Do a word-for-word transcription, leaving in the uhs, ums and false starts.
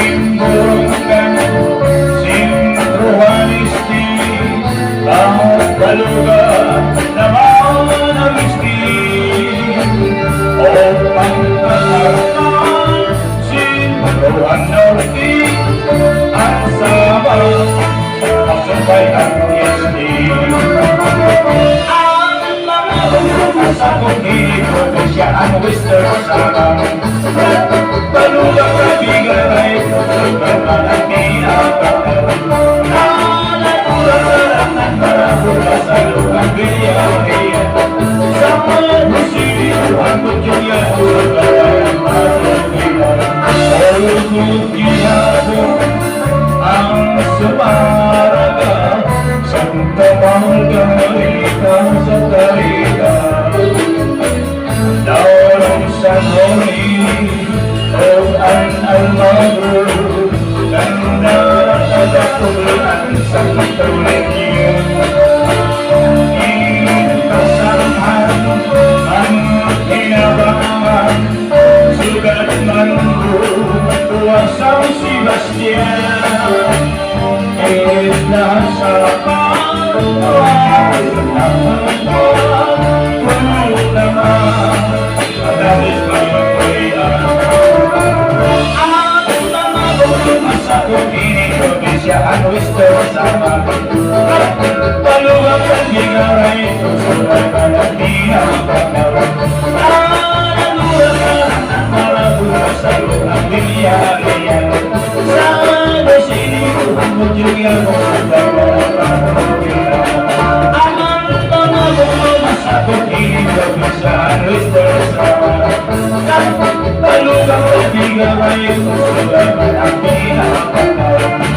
Imbungkan sin Ruanisti, ang baluga naman ang isti. O pangkakarman sin Ruan Norte, ang Sabah, Pasupay ang S T. Ang mga bumbuka sa Bukid, probinsya ang Western Sabah. Baluga, Bigaray, Tutukan, Manakina, Patar. Nanatura, Tarangan, Marabunga, Salukan, Villa Real. Sa mga Busilyo, ang Butchurian, Tutukan, Patar. Ginhawa ang Sumaraga, Santa Margarita, Santa Rita, Laurel, San Jorge, ug an Almagro, Ganda, Tatapulan, Santo Niño, Gintasanhan, Mangginabangan, Sugad man buwa San Sebastian, isla sa Palawan, puno naman, matamis pa yung kuya. Ang mga bukid masakop ini probinsya, ang Western Samar. Paluwag kan Bigaray, Tutukan, Manakina, Patar. Nanatura, Tarangan, Marabunga, Salukan, Villa Real. Sa Butchurian, Tutukan, Patar. Ang mga bukid masakop ini probinsya, ang Western Samar. Paluwag kan Bigaray, Tutukan, Manakina, Patar.